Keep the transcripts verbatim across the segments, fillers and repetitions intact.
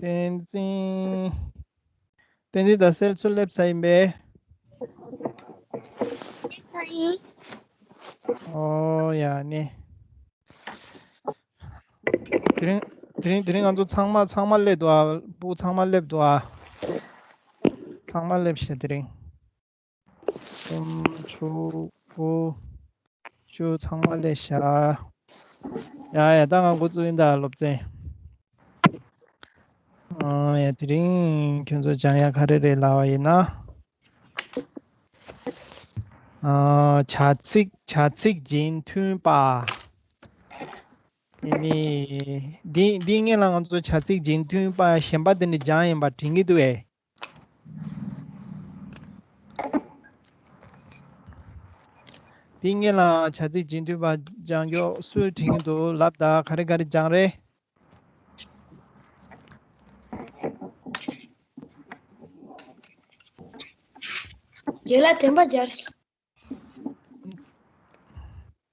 བསྟན་འཛིན། བསྟན་འཛིན་དང་གསལ་ཚུལ་སླེབས་ཚར་ཡིན་པས། སླེབས་ཚར་ཡིན། ཨོ་ཡ་ནི། དེ་རིང་དེ་རིང་དེ་རིང་ང་ཚོ་ཚང་མ་ཚང་མ་སླེབས་འདུག་ཨ། སྤུ་གུ་ཚང་མ་སླེབས་འདུག་ཨ། ཚང་མ་སླེབས་ཤག་དེ་རིང་། གསུམ་དྲུག་དགུ་བཅུ་ཚང་མ་སླེབས་ཤག་ཡ་ཡ། ད་ང་འགོ་བཙུགས་ཡིན་ད་སློབ་ཚན། ཨ་ཡ། དེ་རིང་ཁྱོད་ཚོ་སྦྱང་ཡ་ག་རེ་རེད་ལབ་པ་ཡིན་ན། ཨ། བྱ་ཚིག་བྱ་ཚིག་རྒྱན་མཐུན་པ། ཨེ་ནི། འདི་འདི་སྔོན་ལ་ང་ཚོ་བྱ་ཚིག་རྒྱན་མཐུན་པ་གཞན་པ་དེ་འདྲ་སྦྱངས་ཡིན་པ་དྲན་གྱི་འདུག་ཨེ། འདི་སྔོན་ལ་བྱ་ཚིག་རྒྱན་མཐུན་པ་སྦྱང་རྒྱུ་སུས་དྲན་གྱི་འདུག་ལབ་ད། ག་རེ་ག་རེ་སྦྱངས་རེད། རྒན་ལགས་བདེན་པ་སྦྱར།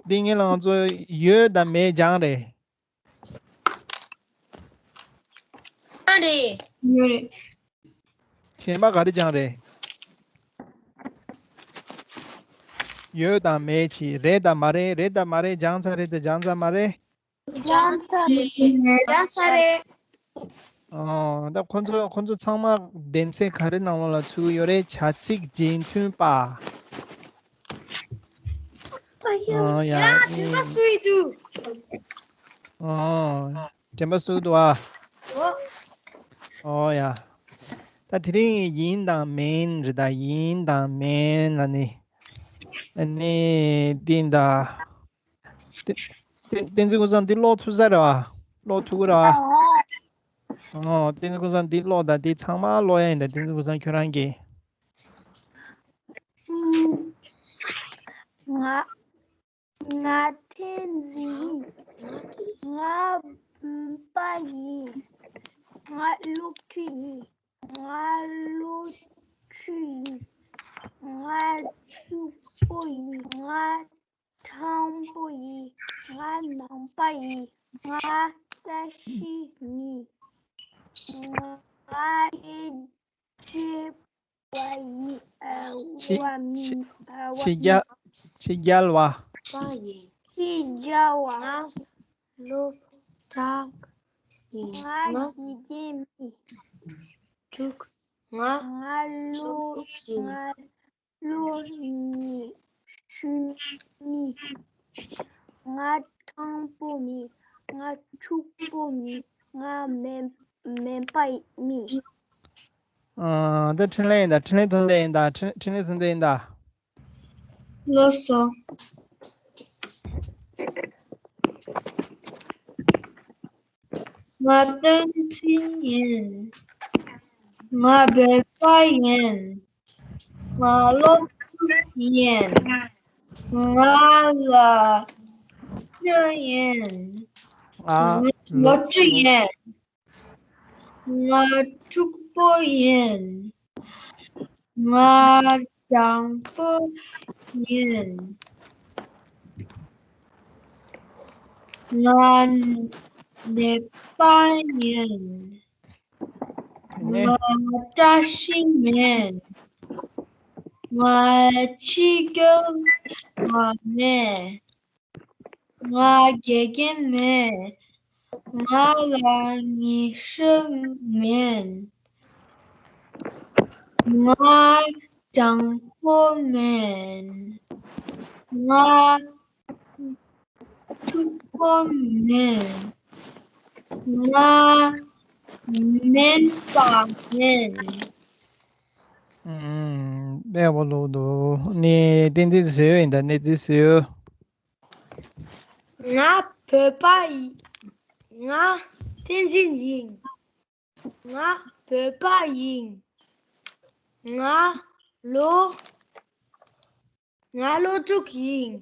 འདི་སྔོན་ལ་ང་ཚོ་ཡོད་དང་མེད་སྦྱངས་རེད། ཨ་རེད། ཡོད་རེད། གཞན་པ་ག་རེ་སྦྱངས་རེད། ཡོད་དང་མེད་ཅིག་རེད་དང་མ་རེད། རེད་དང་མ་རེད་སྦྱངས་ཚར་རེད་དང་སྦྱངས་ཚར་མ་རེད། སྦྱངས་ཚར་རེད། སྦྱངས་ཚར་རེད། ཨོ། ད་ཁོ་ཚོ་ཁོ་ཚོ་ཚང་མ་གདན་ས་ག་རེ་ནང་ལོགས་ལ་ཚུད་ཡོད་རེད། བྱ་ཚིག་རྒྱན་མཐུན་པ། ཨོ་ཡ། ཡ་དེ་ག་སུ་ཡི་དུ། ཨོ། དྲན་པ་གསོས་འདུག་ཨ། ཨོ། ཨོ་ཡ། ད་དེ་རིང་ཡིན་དང་མིན་རེད་ད། ཡིན་དང་མིན་ལ་ནི། ཨ་ནི་འདི་འདྲ། བསྟན་བསྟན་འཛིན་ཀུན་བཟང་འདི་ཀློག་ཐུབ་ས་རེད་བ། ཀློག་ཐུབ་ཀྱི་རེད་བ། ཨོ། བསྟན་འཛིན་ཀུན་བཟང་འདི་ཀློག་ད། འདི་ཚང་མ་ཀློག་ཡ་ཡིན་ད། བསྟན་འཛིན་ཀུན་བཟང་ཁྱོད་རང་གིས། ང་ང་བསྟན་འཛིན་ཡིན། ང་བུམ་པ་ཡིན། ང་སློབ་ཕྲུག་ཡིན། ང་སློབ་ཕྲུག་ཡིན། ང་ཕྱུག་པོ་ཡིན། ང་སྤྲང་པོ་ཡིན། ང་ནང་པ་ཡིན། ང་བཀྲ་ཤིས་ཡིན། ང་ཡེ་ཅེ་བ་ཡིན། ཨ། ཕྱི་བ་མིན། ཕྱི་ཨ། བ་ཕྱི་རྒྱལ། མིན། ཕྱི་རྒྱལ་བ། པ་ཡིན། ཕྱི་རྒྱལ་བ། ང་སློབ་གྲྭ་ཡིན། ང་ང་དགེ་རྒན་མིན། ཕྱུག་ང་ང་སློབ་ཕྱུག་ཡིན། ང་སློབ་མི་ཤུལ་མི། ང་སྤྲང་པོ་མིན། ང་ཕྱུག་པོ་མིན། ང་མེན་མེན་པ་མིན། ཨ། འདི་འཕྲིན་ལས་ཡིན་ད། འཕྲིན་ལས་ཐོན་ལས་ཡིན་ད། འཕྲིན་འཕྲིན་ལས་ཐོན་ལས་ཡིན་ད། ལགས་སོ། ང་བསྟན་འཛིན་ཡིན། ང་བོད་པ་ཡིན། ང་སློབ་ཕྲུག་ཡིན། ང་ལ་ཅི་ཡིན། ང་ལོ་ཅི་ཡིན། ང་ཕྱུག་པོ་ཡིན། ང་སྤྲང་པོ་ཡིན། ང་ནད་པ་ཡིན། ནས། ང་བཀྲ་ཤིས་མིན། ང་ཕྱི་རྒྱལ་བ་མིན། ང་དགེ་རྒན་མིན། ང་ལ་ཉི་ཤུ་མིན། ང་སྤྲང་པོ་མིན། ང་ཕྱུག་པོ་མིན། ང་མེན་པ་མིན། ཨུམ། དཔེ་པོ་ལོག་འདུག་ནི་བསྟན་འཛིན་ཟེར་ཡོད་ཡིན་ད། གནས་ཚུལ་ཟེར་ཡོད། ང་བོད་པ་ཡིན། ང་བསྟན་འཛིན་ཡིན། ང་བོད་པ་ཡིན། ང་ལོ། ང་སློབ་ཕྲུག་ཡིན།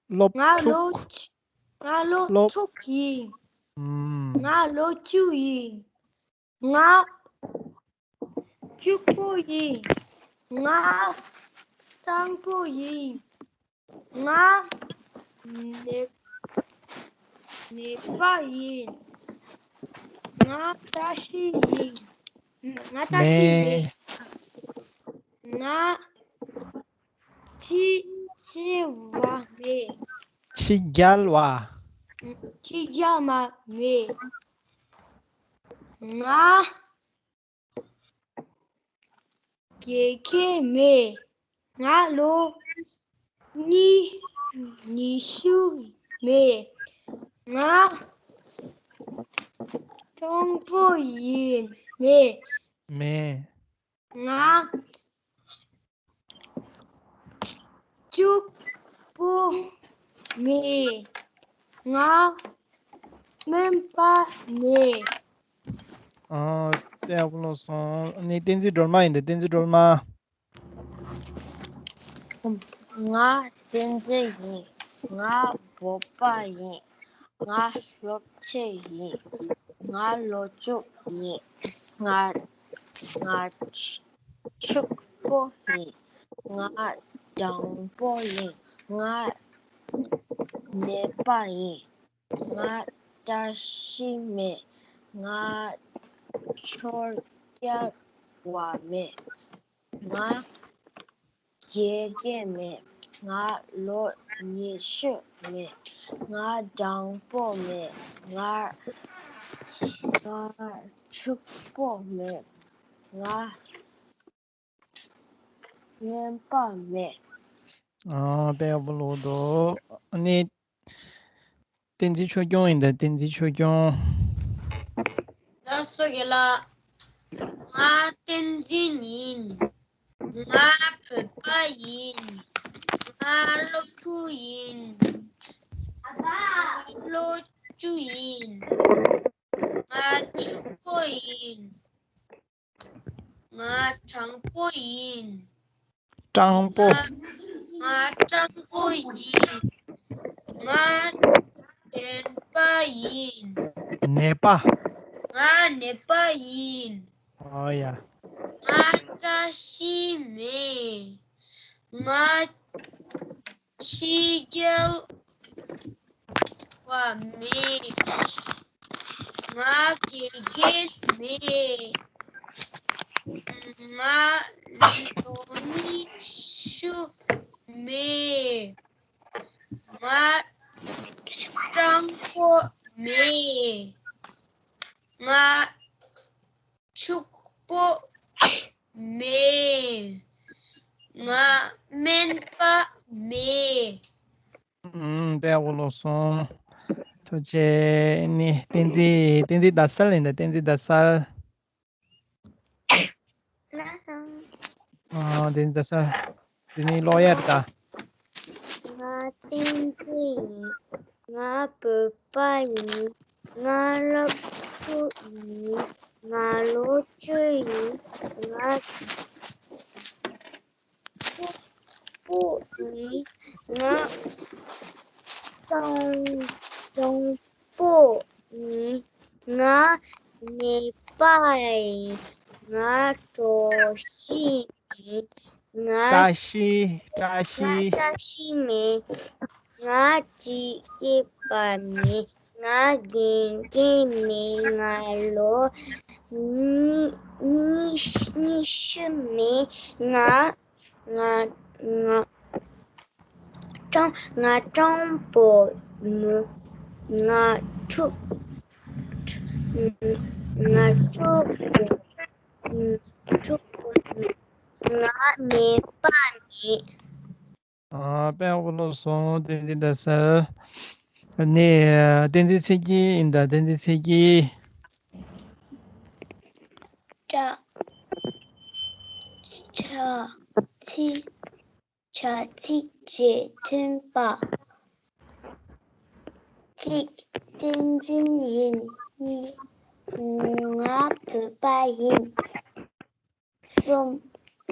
སློབ་ང་ཕྲུག་སློབ། ང་སློབ། སློབ་ཕྲུག་ཡིན། ཨུམ། ང་ལོ་བཅུ་ཡིན། ང་ཕྱུག་པོ་ཡིན། ང་སྤྲང་པོ་ཡིན། ང་ནད་ནད་པ་ཡིན། ང་བཀྲ་ཤིས་ཡིན། ང་བཀྲ་ཤིས་མེད། མེད། ང་ཕྱི་རྒྱལ་བ་མེད། ཕྱི་རྒྱལ་བ། ཕྱི་རྒྱལ་མ་མེད། ང་དགེ་རྒན་མེད། ང་ལོ་ཉི་ཉི་ཤུ་མེད། ང་གྲོགས་པོ་ཡིན་མེད། མེད། ང་ཕྱུག་པོ་མེད། ང་སྨན་པ་མེད། ཨ། དཔེ་ཡག་པོ་ལོས་སོང་། ཨ་ནི་བསྟན་འཛིན་སྒྲོལ་མ་ཡིན་ད། བསྟན་འཛིན་སྒྲོལ་མ། ང་བསྟན་འཛིན་ཡིན། ང་བོད་པ་ཡིན། ང་སློབ་ཆེན་ཡིན། ང་ལོ་བཅུ་ཡིན། ང་ང་ཕྱུག་པོ་ཡིན། ང་སྤྲང་པོ་ཡིན། ང་ནད་པ་ཡིན། ང་བཀྲ་ཤིས་མེད། ང་ཕྱི་རྒྱལ་བ་མེད། ང་དགེ་རྒན་མེད། ང་ལོ་ཉི་ཤུ་མེད། ང་སྤྲང་པོ་མེད། ང་ང་ཕྱུག་པོ་མེད། ང་སྨན་པ་མེད། ཨ། དཔེ་ཡག་པོ་ལོས་འདུག། ཨ་ནི་བསྟན་འཛིན་ཆོས་སྐྱོང་ཡིན་ད། བསྟན་འཛིན་ཆོས་སྐྱོང་། ལགས་སོ་རྒན་ལགས། ང་བསྟན་འཛིན་ཡིན། ང་བོད་པ་ཡིན། ང་སློབ་ཕྲུག་ཡིན། ང་ལོ་བཅུ་ཡིན། ང་ཕྱུག་པོ་ཡིན། ང་སྤྲང་པོ་ཡིན། སྤྲང་པོ། ང་ང་སྤྲང་པོ་ཡིན། ང་ནད་པ་ཡིན། ནད་པ། ང་ནད་པ་ཡིན། ཨོ་ཡ། ང་བཀྲ་ཤིས་མེད། ང་ཕྱི་རྒྱལ་བ་མེད། ང་དགེ་རྒན་མེད། ང་ལོ་ཉི་ཤུ་མེད། ང་སྤྲང་པོ་མེད། ང་ཕྱུག་པོ་མེད། ང་སྨན་པ་མེད། ཨུམ། དཔེ་ཡག་པོ་ལོས་སོང་། ཐུགས་རྗེ་ཆེ། ནི་བསྟན་འཛིན། བསྟན་འཛིན་ཟླ་གསལ་ཡིན་ད། བསྟན་འཛིན་ཟླ་གསལ། ལགས་སོ། ཨ། བསྟན་འཛིན་ཟླ་གསལ། དེ་ནི་ཀློག་ཡ་ད། ང་བསྟན་འཛིན་ཡིན། ང་བོད་པ་ཡིན། ང་སློབ་ཕྲུག་ཡིན། ང་ལོ་བཅུ་ཡིན། ང་ཕྱུག་པོ་ཡིན། ང་སྤྲང་སྤྲང་པོ་ཡིན། ང་ནད་པ་ཡིན། ང་བཀྲ་ཤིས་ཡིན། ང་བཀྲ་ཤིས། བཀྲ་ཤིས། ང་བཀྲ་ཤིས་མེད། ང་དགེ་རྒན་པ་མེད། ང་དགེ་རྒན་མེད། ང་ལོ་ཉི་ཉི་ཉི་ཤུ་མེད། ང་ང་ང་སྤྲང་ང་སྤྲང་པོ་མེད། ང་ཕྱུག་ང་ཕྱུག་པོ་ཕྱུག་པོ་མེད། ང་ནད་པ་མེད། ཨ། དཔེ་ཡག་པོ་ལོས་སོང་། བསྟན་འཛིན་ཟླ་གསལ། ནི་བསྟན་འཛིན་ཚེ་སྐྱིད་ཡིན་ད། བསྟན་འཛིན་ཚེ་སྐྱིད། བྱ་བྱ་ཚིག་བྱ་ཚིག་རྗེས་མཐུན་པ། གཅིག་བསྟན་འཛིན་ཡིན། གཉིས་ང་བོད་པ་ཡིན། གསུམ།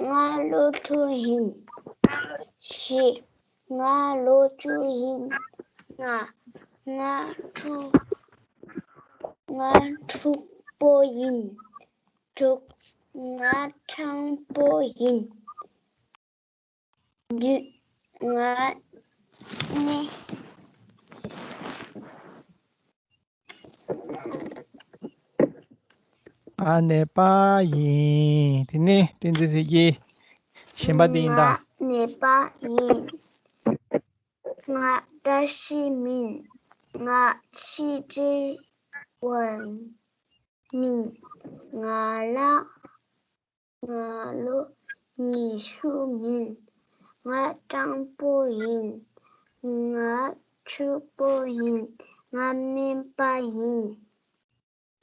ང་སློབ་ཕྲུག་ཡིན། བཞི། ང་ལོ་བཅུ་ཡིན། ལྔ། ང་ཕྲུག་ང་ཕྲུག་པོ་ཡིན། དྲུག། ང་སྤྲང་པོ་ཡིན། བདུན། ང་ནི། ང་ནད་པ་ཡིན། དེ་ནས་བསྟན་འཛིན་ཚེ་རྒྱལ། གཞན་པ་དེ་ཡིན་ད། ང་ནད་པ་ཡིན། ང་བཀྲ་ཤིས་མིན། ང་ཆེ་ཆེ་བ་མིན། ང་ལ་ང་ལོ་ཉི་ཤུ་མིན། ང་སྤྲང་པོ་ཡིན། ང་ཕྱུག་པོ་ཡིན། ང་སྨན་པ་ཡིན།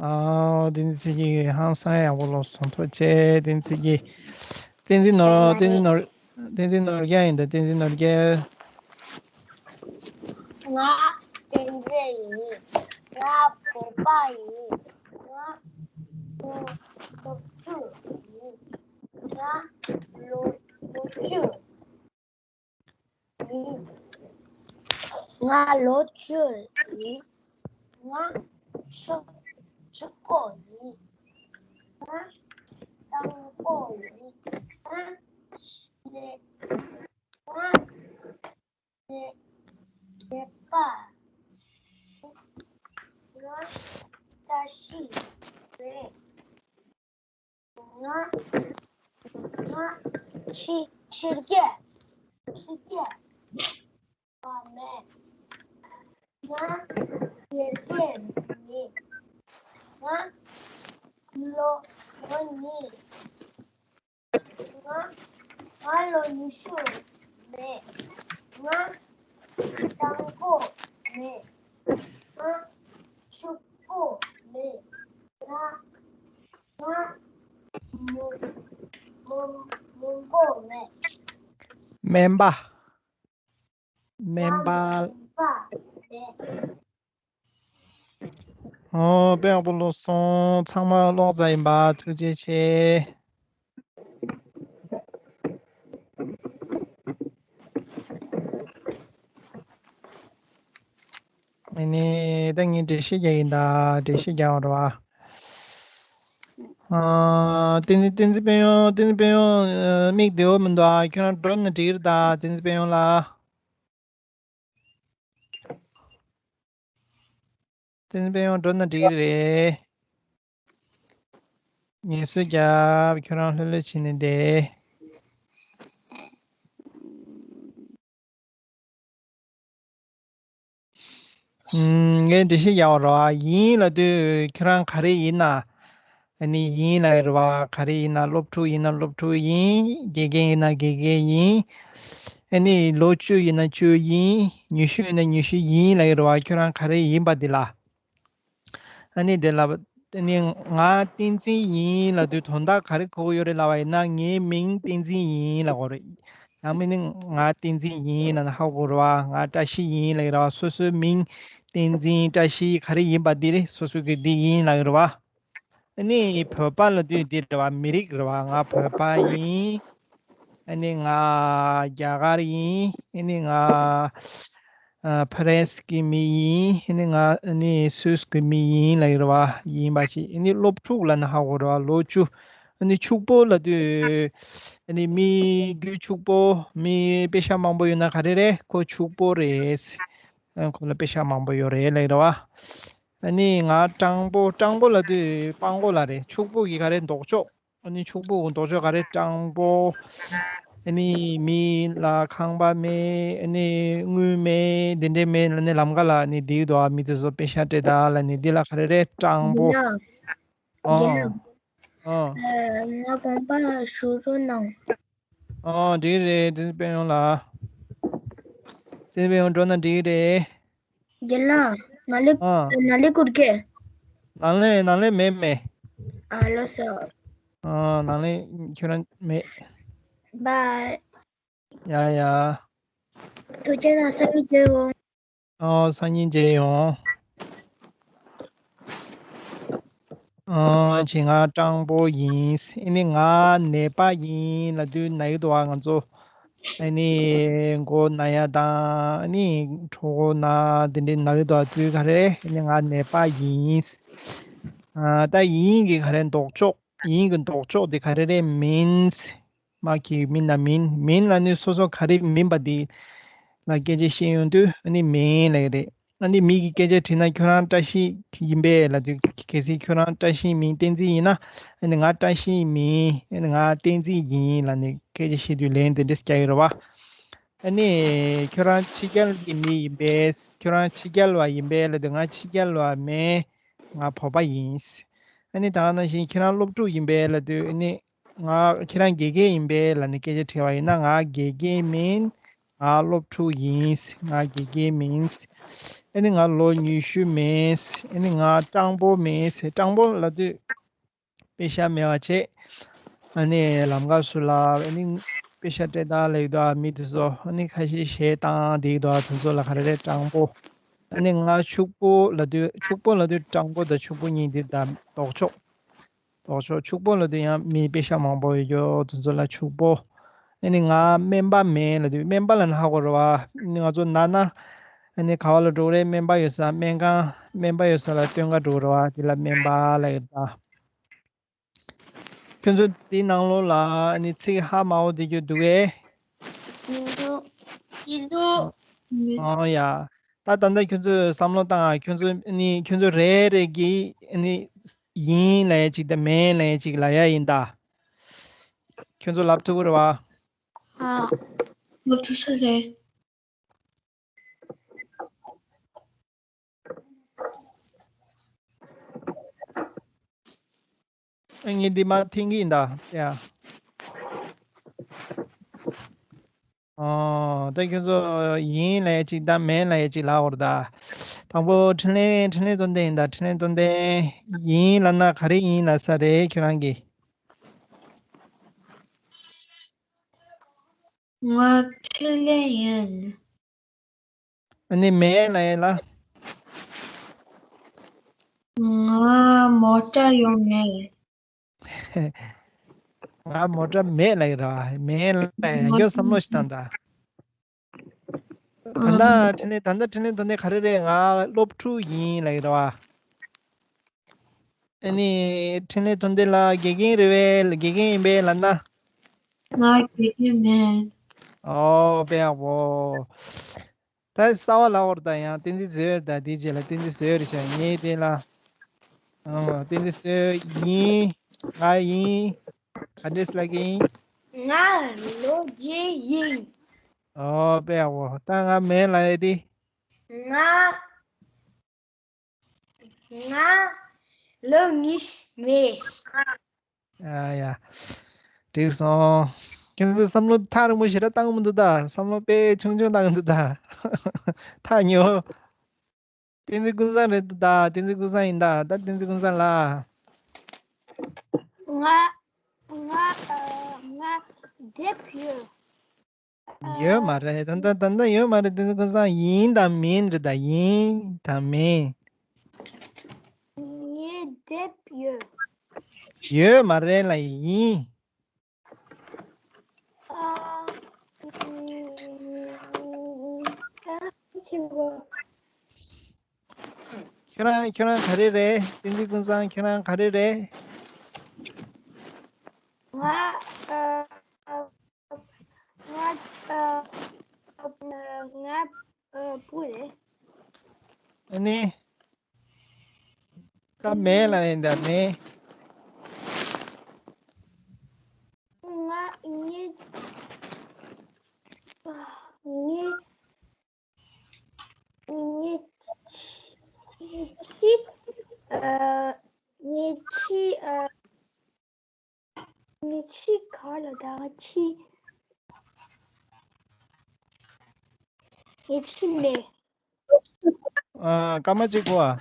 ཨ། བསྟན་འཛིན་ཚེ་རྒྱལ་གྱིས་ཧང་སང་ཡག་པོ་ལོ་སོང་། ཐུགས་རྗེ་ཆེ། བསྟན་འཛིན་ཚེ་རྒྱལ། བསྟན་འཛིན་ནོར། བསྟན་འཛིན་ནོར། བསྟན་འཛིན་ནོར་རྒྱལ་ཡིན་ད། བསྟན་འཛིན་ནོར་རྒྱལ། ང་བསྟན་འཛིན་ཡིན། ང་བོད་པ་ཡིན། ང་ལོ་ལོ་བཅུ་ཡིན། ང་ལོ་ལོ་བཅུ་ཡིན། ང་ལོ་བཅུ་ཡིན། ང་ཕྱུག་ཕྱུག་པོ་ཡིན། ང་སྤྲང་པོ་ཡིན། ང་ནད་ང་ནད་ནད་པ། ང་བཀྲ་ཤིས་རེད། ང་ང་ཕྱི་ཕྱི་རྒྱལ་ཕྱི་རྒྱལ་བ་མེད། ང་དགེ་རྒན་ཡིན། ང་ལོ་ལོ་གཉིས། ང་ང་ལོ་ཉི་ཤུ་མེད། ང་སྤྲང་པོ་མེད། ང་ཕྱུག་པོ་མེད། ང་ང་མོ་མོ་མོན་པོ་མེད། སྨན་པ། སྨན་པ། སྨན་པ་མེད། ཨོ། དཔེ་ཡག་པོ་ཀློག་སོང་། ཚང་མ་ཀློག་ཚར་ཡིན་པ། ཐུགས་རྗེ་ཆེ། ཨ་ནི་ད་ངས་འགྲེལ་བཤད་རྒྱག་གི་ཡིན་ད། འགྲེལ་བཤད་རྒྱག་པ་རེད་བ། ཨ། བསྟན་འཛིན་བསྟན་འཛིན་དཔལ་ཡོན། བསྟན་འཛིན་དཔལ་ཡོན། ཨ། མིག་བདེ་པོ་མི་འདུག་ཨ། ཁྱོད་རང་འགྲོ་ན་འགྲིག་གི་རེད་ད། བསྟན་འཛིན་དཔལ་ཡོན་ལགས། བསྟན་འཛིན་དཔལ་ཡོན་འགྲོ་ན་འགྲིག་གི་རེད། ངལ་གསོ་རྒྱབ། ཁྱོད་རང་ལྷོད་ལྷོད་བྱས་ནས་བསྡད། ཨུམ། ངས་འགྲེལ་བཤད་རྒྱག་པ་རེད་བ། ཡིན་ལབ་དུས་ཁྱོད་རང་ག་རེ་ཡིན་ན། ཨ་ནི་ཡིན་ལབ་ཀྱི་རེད་བ། ག་རེ་ཡིན་ན། སློབ་ཕྲུག་ཡིན་ན་སློབ་ཕྲུག་ཡིན། དགེ་རྒན་ཡིན་ན་དགེ་རྒན་ཡིན། ཨ་ནི་ལོ་བཅུ་ཡིན་ན་བཅུ་ཡིན། ཉི་ཤུ་ཡིན་ན་ཉི་ཤུ་ཡིན་ལབ་ཀྱི་རེད་བ། ཁྱོད་རང་ག་རེ་ཡིན་པ་འདི་ལ། ཨ་ནི་དེ་ལ་ཨ་ནི་ང་བསྟན་འཛིན་ཡིན་ལབ་དུས་དོན་དག་ག་རེ་གོ་གི་ཡོད་རེད་ལབ་པ་ཡིན་ན། ངའི་མིང་བསྟན་འཛིན་ཡིན་ལབ་དགོས་རེད། ཡང་མིན་ན་ང་བསྟན་འཛིན་ཡིན་ལབ་ན་ཧ་གོ་རེད་བ། ང་བཀྲ་ཤིས་ཡིན་ལབ་ཀྱི་རེད་བ། སོ་སོའི་མིང་བསྟན་འཛིན་བཀྲ་ཤིས་ག་རེ་ཡིན་པ་འདི་རེད། སོ་སོ་གི་འདི་ཡིན་ལབ་ཀྱི་རེད་བ། ཨ་ནི་བོད་པ་ལབ་དུས་འདི་རེད་བ། མི་རིགས་རེད་བ། ང་བོད་པ་ཡིན། ཨ་ནི་ང་རྒྱ་གར་ཡིན། ཨ་ནི་ང་ཨ་ཕ་རན་སི་གི་མི་ཡིན། ཨ་ནི་ང་ཨ་ནི་སུད་སི་གི་མི་ཡིན་ལབ་ཀྱི་རེད་བ། ཡིན་པ་ཞིག་ཨ་ནི་སློབ་ཕྲུག་ལབ་ན་ཧ་གོ་རེད་བ། ལོ་བཅུ། ཨ་ནི་ཕྱུག་པོ་ལབ་དུས་ཨ་ནི་མི་རྒྱུད་ཕྱུག་པོ། མི་པེ་ཤག་མང་པོ་ཡོད་ན་ག་རེ་རེད། ཁོ་ཕྱུག་པོ་རེད། ཨ། ཁོ་ལ་པེ་ཤག་མང་པོ་ཡོད་རེད་ལབ་ཀྱི་རེད་བ། ཨ་ནི་ང་སྤྲང་པོ། སྤྲང་པོ་ལབ་དུས་སྤྲང་པོ་ལ་རེད། ཕྱུག་པོ་གི་ག་རེ། ལྡོག་ཕྱོགས། ཨ་ནི་ཕྱུག་པོ་གི་ལྡོག་ཕྱོགས་ག་རེ། སྤྲང་པོ། ཨ་ནི་མི་ལ་ཁང་པ་མེད། ཨ་ནི་དངུལ་མེད། འདི་འདྲས་མེད་ལབ་ནས་ལམ་ཁ་ལ་ནི་བསྡད་འདུག་ཨ། མི་དེ་ཚོ་པེ་ཤག་སྤྲད་དང་ལབ་ནས། འདི་ལ་ག་རེ་རེད། སྤྲང་པོ། རྒན་ལགས། ཨོ། རྒན་ལགས། ཨོ། ཨ། ང་དགོངས་པ་ཞུ་རོགས་གནང་། ཨོ། འགྲིག་རེད། བསྟན་འཛིན་དཔལ་ཡོན་ལགས། བསྟན་འཛིན་དཔལ་ཡོན་འགྲོ་ན་འགྲིག་རེད། རྒན་ལགས། ནང་ལས། ཨ། ནང་ལས་ཁུར་གེ། ནང་ལས། ནང་ལས་མེད་མེད། ཨ། ལགས་སོ། ཨ། ནང་ལས་ཁྱོད་རང་མེད། བའི། ཡ་ཡ། ཐུགས་རྗེ་གནང་། སང་ཉིན་མཇལ་ཡོང་། ཨོ། སང་ཉིན་མཇལ་ཡོང་། ཨོ། ཅི། ང་སྤྲང་པོ་ཡིན། ཨ་ནི་ང་ནད་པ་ཡིན་ལབ་དུས་ན་གི་འདུག་བ། ང་ཚོ་ཨ་ནི་མགོ་ན་ཡ་དང་། ཨ་ནི་གྲོད་ཁོག་ན། དེ་འདྲའི་ན་གི་འདུག་བ། དུས་ག་རེ། ཨ་ནི་ང་ནད་པ་ཡིན། ཨ། ད་ཡིན་གྱི་ག་རེ། ལྡོག་ཕྱོགས། ཡིན་གྱི་ལྡོག་ཕྱོགས་དེ་ག་རེ་རེད། མིན། མ་གི་མིན་ན་མིན། མིན་ལབ་ནི་སོ་སོ་ག་རེ་མིན་པ་དེ་ལ་སྐད་ཆ་བཤད་ཡོང་དུས་ཨ་ནི་མིན་ལབ་ཀྱི་རེད། ཨ་ནི་མི་གིས་སྐད་ཆ་དྲིས་ན་ཁྱོད་རང་བཀྲ་ཤིས་ཡིན་པས་ལབ་དུས། གལ་སྲིད་ཁྱོད་རང་བཀྲ་ཤིས་མིང་བསྟན་འཛིན་ཡིན་ན། ཨ་ནི་ང་བཀྲ་ཤིས་མིང་། ཨ་ནི་ང་བསྟན་འཛིན་ཡིན་ལབ་ནས་སྐད་ཆ་བཤད་དུས་ལན་དེ་འདྲས་རྒྱག་གི་རེད་བ། ཨ་ནི་ཁྱོད་རང་ཕྱི་རྒྱལ་གྱི་མི་ཡིན་པས། ཁྱོད་རང་ཕྱི་རྒྱལ་བ་ཡིན་པས་ལབ་དུས་ང་ཕྱི་རྒྱལ་བ་མིན། ང་བོད་པ་ཡིན། ཨ་ནི་ད་ག་ནང་བཞིན་ཁྱེད་རང་སློབ་ཕྲུག་ཡིན་པས་ལབ་དུས། ཨ་ནི་ང་ཁྱེད་རང་དགེ་རྒན་ཡིན་པས་ལབ་ནས་སྐད་ཆ་དྲིས་པ་ཡིན་ན། ང་དགེ་རྒན་མིན། ང་སློབ་ཕྲུག་ཡིན། ང་དགེ་རྒན་མིན། ཨ་ནི་ང་ལོ་ཉི་ཤུ་མིན། ཨ་ནི་ང་སྤྲང་པོ་མིན། སྤྲང་པོ་ལབ་དུས་པེ་ཤ་མེད་པ་བྱས། ཨ་ནི་ལམ་ཁ་སུ་ལ་ཨ་ནི་པེ་ཤ་སྤྲད་ད་ལབ་ཀྱི་འདུག་མི་དེ་ཚོ། ཨ་ནི་ཁ་ཤས་གཞས་བཏང་བསྡད་ཀྱི་འདུག་དེ་ཚོ་ལ་ག་རེ་རེད། སྤྲང་པོ། ཨ་ནི་ང་ཕྱུག་པོ་ལབ་དུས། ཕྱུག་པོ་ལབ་དུས་སྤྲང་པོ་དང་ཕྱུག་པོ་གཉིས་འདི་དང་ལྡོག་ཕྱོགས། ལྡོག་ཕྱོགས། ཕྱུག་པོ་ལབ་དུས་ཡང་མི་པེ་ཤ་མང་པོ་ཡོད་རྒྱུ་དེ་ཚོ་ལ་ཕྱུག་པོ། ཨ་ནི་ང་སྨན་པ་མིན་ལབ་དུས། སྨན་པ་ལབ་ན་ཧ་གོ་རེད་བ། ཨ་ནི་ང་ཚོ་ན་ན། ཨ་ནི་ག་བ་ལ་འགྲོ་གི་རེད། སྨན་པ་ཡོད་ས། སྨན་ཁང་། སྨན་པ་ཡོད་ས་ལ་སྟོན་ག་འགྲོ་གི་རེད་བ། དེ་ལ་སྨན་པ་ལབ་ཡོད་ད། ཁྱོད་ཚོ་འདི་ནང་ལོགས་ལ་ཨ་ནི་ཚིག་ཧ་མ་གོ་བསྡད་རྒྱུ་འདུག་གས། མི་འདུག་མི་འདུག་ཨོ་ཡ། ད་ད་ལྟ་ཁྱོད་ཚོས་བསམ་བློ་བཏང་ཨ། ཁྱོད་ཚོ་ནི། ཁྱོད་ཚོ་རེ་རེ་གིས་ནི་ཡིན་ལབ་ཡ་གཅིག་དང་མིན་ལབ་ཡ་གཅིག་ལབ་ཡ་ཡིན་ད། ཁྱོད་ཚོ་ལབ་ཐུབ་ཀྱི་རེད་བ། ཨ། ལབ་ཐུབ་ས་རེད། ངས་འདི་མར་འཐེན་གྱི་ཡིན་ད། ཡ། ཨོ། ད་ཁྱོད་ཚོ་ཡིན་ལབ་ཡ་གཅིག་དང་མིན་ལབ་ཡ་གཅིག་ལབ་དགོས་རེད་ད། དང་པོ་འཕྲིན་ལས། འཕྲིན་ལས་བཅོམ་ལྡན་ཡིན་ད། འཕྲིན་ལས་བཅོམ་ལྡན། ཡིན་ལབ་ན་ག་རེ་ཡིན་ལབ་ས་རེད་ཁྱོད་རང་གིས། ང་འཕྲིན་ལས་ཡིན། ཨ་ནི་མེད་ལབ་ཡ་ལ། ང་མོ་ཊ་ཡོད་མེད། ང་མོ་ཊ་མེད་ལབ་ཡ་ར། མེད་ལབ་ཡ། ཡང་བསྐྱར་བསམ་བློ་ཞིག་བཏང་ད། ད་ལྟ་འཕྲིན་ལས། ད་ལྟ་འཕྲིན་ལས་བཅོམ་ལྡན་ག་རེ་རེད། ང་སློབ་ཕྲུག་ཡིན་ལབ་ཡ་ར་བ། ཨ་ནི་འཕྲིན་ལས་བཅོམ་ལྡན་ལགས་དགེ་རྒན་རེད་པས། དགེ་རྒན་ཡིན་པས་ལབ་ན། ང་དགེ་རྒན་མིན། ཨོ་དཔེ་ཡག་པོ། ད་གསར་པ་ལབ་དགོས་རེད་ད། ཡང་བསྟན་འཛིན་བཟོས་རེད་ད། དེའི་རྗེས་ལ་བསྟན་འཛིན་བཟོས་རེད་བྱ། ངས་དེ་ལ། ཨོ། བསྟན་འཛིན་བཟོས་ཡིན། ང་ཡིན། ག་འདྲས་ལབ་ཀྱི་ཡིན། ང་ལོ་བརྒྱད་ཡིན། ཨོ་དཔེ་ཡག་པོ། ད་ང་མིན་ལབ་ཡ་དེ། ང་། ང་ལོ་གཉིས་མེད། ཨ་ཡ། འགྲིག་སོང་། ཁྱེད་ཚོས་བསམ་བློ་ཐག་རིང་པོ་ཞེ་དྲག་བཏང་གི་མི་འདུག་ད། བསམ་བློ་དཔེ་ཆུང་ཆུང་བཏང་གི་འདུག་ད། ཐག་ཉེ་བོ། བསྟན་འཛིན་ཀུན་བཟང་རེད་འདུག་ད། བསྟན་འཛིན་ཀུན་བཟང་ཡིན་ད། ད་བསྟན་འཛིན་ཀུན་བཟང་ལགས། ང་། ང་། ཨ། ང་དེབ་ཡོད། ཡོད་མ་རེད། ད་ལྟ། ད་ལྟ་ཡོད་མ་རེད། བསྟན་འཛིན་ཀུན་བཟང་ཡིན་དང་མིན་རེད་ད། ཡིན་དང་མིན། ངའི་དེབ་ཡོད། ཡོད་མ་རེད་ལ་ཡིན། ཨ། ཨ། ཆེན་པོ། ཁྱོད་རང་། ཁྱོད་རང་ག་རེ་རེད། བསྟན་འཛིན་ཀུན་བཟང་། ཁྱོད་རང་ག་རེ་རེད། ང་། ཨ། ང་། ཨ། ང་། ཨ། བུ་རེད། ཨ་ནི། ཀ་མེད་ལ་ཡིན་ད་མེད། ང་། ངའི། ཨ། ངའི། ངའི་ཕྱི། ངའི་ཕྱི། ཨ། ངའི་ཕྱི། ཨ། ངའི་ཕྱི་ག་ལ་ད། ཕྱི། ངའི་ཕྱི་མེད། ཨ། སྐར་མ་གཅིག་གོ་ཨ།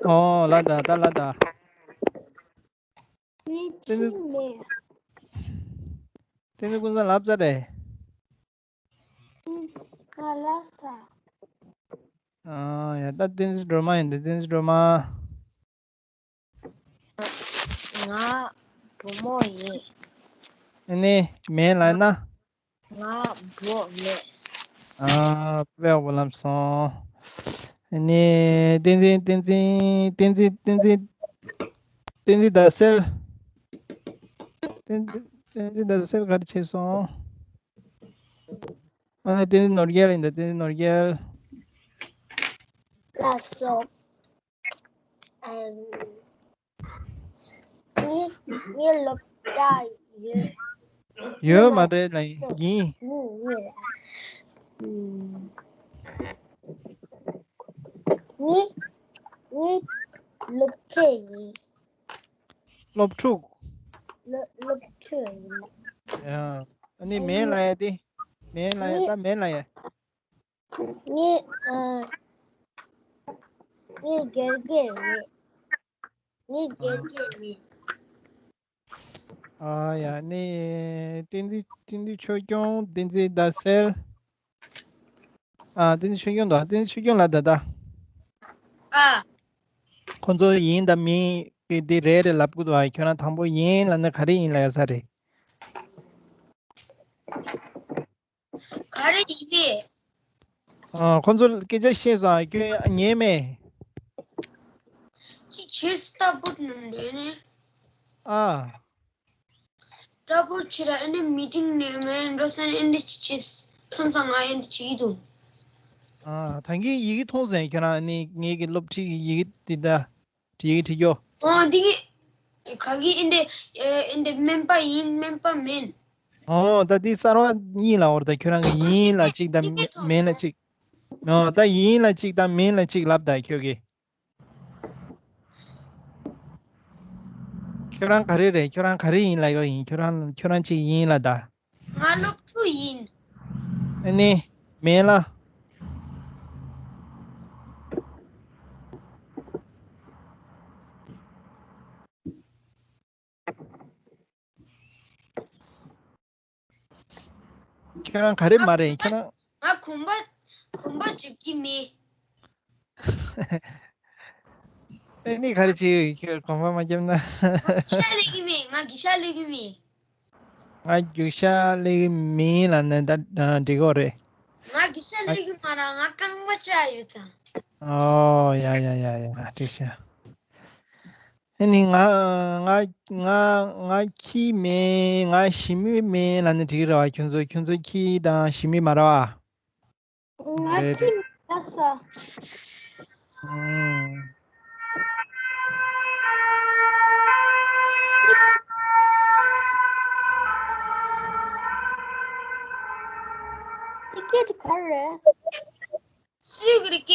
ཨོ་ལ་ད། ད་ལ་ད། ངའི་ཕྱི་མེད། བསྟན་འཛིན་ཀུན་བཟང་ལབ་ཚར་རེད། ང་ལབ་ས། ཨ་ཡ། ད་བསྟན་འཛིན་སྒྲོལ་མ་ཡིན་ད། བསྟན་འཛིན་སྒྲོལ་མ། ང་བུ་མོ་ཡིན། ཨ་ནི་མིང་ལབ་ན། ང་བུ་མེད། ཨ། དཔེ་ཡག་པོ་ལབ་སོང་། ཨ་ནི་བསྟན་འཛིན། བསྟན་འཛིན། བསྟན་འཛིན། བསྟན་འཛིན། བསྟན་འཛིན་ཟླ་གསལ། བསྟན་འཛིན། བསྟན་འཛིན་ཟླ་གསལ་ག་རེ་བྱས་སོང་། ཨ་ནི་བསྟན་འཛིན་ནོར་རྒྱལ་ཡིན་ད། བསྟན་འཛིན་ནོར་རྒྱལ། ལགས་སོ། ཨམ། ངའི་ངའི་སློབ་གྲྭ་ཡོད། ཡོད་མ་རེད་ལ་ཡིན། ཡིན། ཡིན་ཡིན། ཨམ། ངའི་ངའི་སློབ་ཕྲུག་ཡིན། སློབ་ཕྲུག་སློབ་སློབ་ཕྲུག་ཡིན། ཡ། ཨ་ནི་མིང་ལབ་ཡ་དེ། མིང་ལབ་ཡ། ངའི་ད་མིང་ལབ་ཡ། ངའི་ཨ། ངའི་དགེ་རྒན་རེད། ངའི་དགེ་རྒན་རེད། ཨ་ཡ། ནི་བསྟན་འཛིན། བསྟན་འཛིན་ཆོས་སྐྱོང་། བསྟན་འཛིན་ཟླ་གསལ། ཨ། བསྟན་འཛིན་ཆོས་སྐྱོང་དང་། བསྟན་འཛིན་ཆོས་སྐྱོང་ལ་ད་ད། ཨ། ཁོ་ཚོ་ཡིན་དང་མིན་གྱི་འདི་རེད་རེད་ལབ་དགོས་འདུག་ཨ། ཁྱོད་རང་དང་པོ་ཡིན་ལབ་ན་ག་རེ་ཡིན་ལབ་ཡ་ས་རེད། ག་རེ་ཡིན་པས། ཨ། ཁོ་ཚོ་སྐད་ཆ་བཤད་སོང་། ཁྱོད་ཉན་མེད། ཅི་བྱེད་སྟབས་བུ་ནང་འདྲེན་ནས། ཨ། དྲག་པོ་ཆེ་ར། ཨེ་འདྲ་མི་ཏིང་ནས་མེད་འགྲོ་ས་ནས་ཨེ་འདྲ་ཅི་བྱེད། མཚམས་མཚམས་ང་ཨེ་འདྲ་བྱེད་ཀྱི་འདུག་ཨ། ད་གིན་ཡི་གེ་མཐོང་སོང་ཁྱོད་རང་། ཨ་ནི་ངེད་ཀྱི་སློབ་ཁྲིད་ཀྱི་ཡི་གེ་དེ་ད། ཡི་གེ་བྲིས་རྒྱུ། ཨོ། འདི་གི་ག་གི་ཨེ་འདྲ་ཨེ་འདྲ་སྨན་པ་ཡིན། སྨན་པ་མིན། ཨོ། ད་འདི་གསར་པ་གཉིས་ལ་འོར། ད་ཁྱོད་རང་གི་ཡིན་ལ་གཅིག་དང་མིན་ལ་གཅིག་ཨོ། ད་ཡིན་ལ་གཅིག་དང་མིན་ལ་གཅིག་ལབ། ད་ཁྱོད་ཀྱིས། ཁྱོད་རང་ག་རེ་རེད། ཁྱོད་རང་ག་རེ་ཡིན་ལབ་ཡོད་ཡིན། ཁྱོད་རང་ཁྱོད་རང་གཅིག་ཡིན་ལབ་ད། ང་སློབ་ཕྲུག་ཡིན། ཨ་ནི་མིན་ལ། ཁྱོད་རང་ག་རེ་མ་རེད། ཁྱོད་རང་། ང་གོམ་པ་གོམ་པ་རྒྱབ་ཀྱི་མེད། ཨེ་ནི་ག་རེ་བྱེད་ཡོད། ཁྱོད་གོམ་པ་མ་རྒྱབ་ན། ང་རྒྱུག་ཤར་སླེབས་ཀྱི་མེད། ང་རྒྱུག་ཤར་སླེབས་ཀྱི་མེད། ང་རྒྱུག་ཤར་སླེབས་ཀྱི་མིན་ལབ་ན་ད་འགྲིག་གོ་རེད། ང་རྒྱུག་ཤར་སླེབས་ཀྱི་མ་རེད། ང་རྐང་པ་བཅག་ཡོད་ཙང་། ཨོ། ཡ་ཡ་ཡ་ཡ། འགྲིག་ཤག་ཨ་ནི་ང་ང་ང་ང་ཁྱི་མིན། ང་ཞི་མི་མིན་ལབ་ན་འགྲིག་རེད་བ། ཁྱོད་ཚོ་ཁྱོད་ཚོ་ཁྱི་དང་ཞི་མི་མ་རེད་བ། ང་རེད་ཁྱི་རེད། མིན་ལབ་ས། ཨང་། ཊི་ཀེ་ཊི་ག་རེ་རེད། སུས་ཀྱི་རེད།